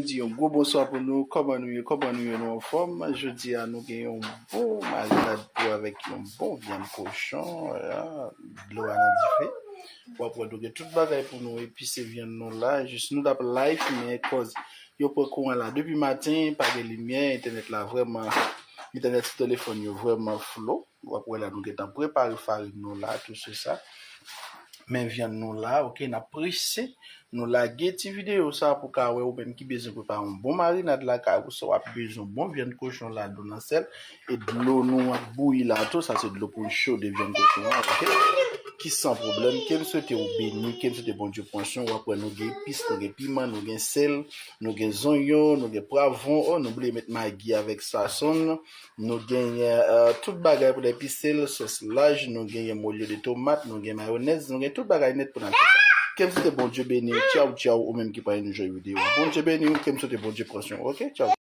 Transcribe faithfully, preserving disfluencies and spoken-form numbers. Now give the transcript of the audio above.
Di yon gwo bonswa pou nou. Kòman nou ye? Kòman nou ye? Nou anfòm? Jodi a, nou gen yon bon marinad pou avèk yon bon vyann kochon. Ah, dlo a nan dife. W ap wè nou gen tout bagay pou nou epise vyann nou la. Jis nou t ap live, men kòz yo pran kouran la depi maten, pa gen limyè, entènèt la vrèman, entènèt sou telefòn yo vrèman flo. W ap wè la nou gentan prepare farin nou la, tout se sa. Men vyann nou la, oke, n ap prese. Nou lage ti videyo sa pou ka wè ou menm ki bezwen prepare yon bon marinad lakay ou, sa w ap bezwen yon bon vyann kochon ladan nan sèl. E dlo nou ap bouyi la tou, sa se dlo pou n chode vyann kochon an, oke? Ki san pwoblèm, ke m swete ou beni, ke m swete Bondye pran swen, w ap wè nou gen epis, nou gen piman, nou gen sèl, nou gen zonyon, nou gen pwavwon, oh, nou bliye met magi avèk sazon. Nou genyen euh, tout bagay pou n epise l, sòs laj, nou genyen molyo de tomat, nou gen mayonèz, nou gen tout bagay nèt pou n epise. Ke m swete Bondye beni w, tchaw, tchaw, ou menm ki pa enjoy videyo a. Bondye beni w, ke m swete Bondye pran swen w, oke? Tchaw.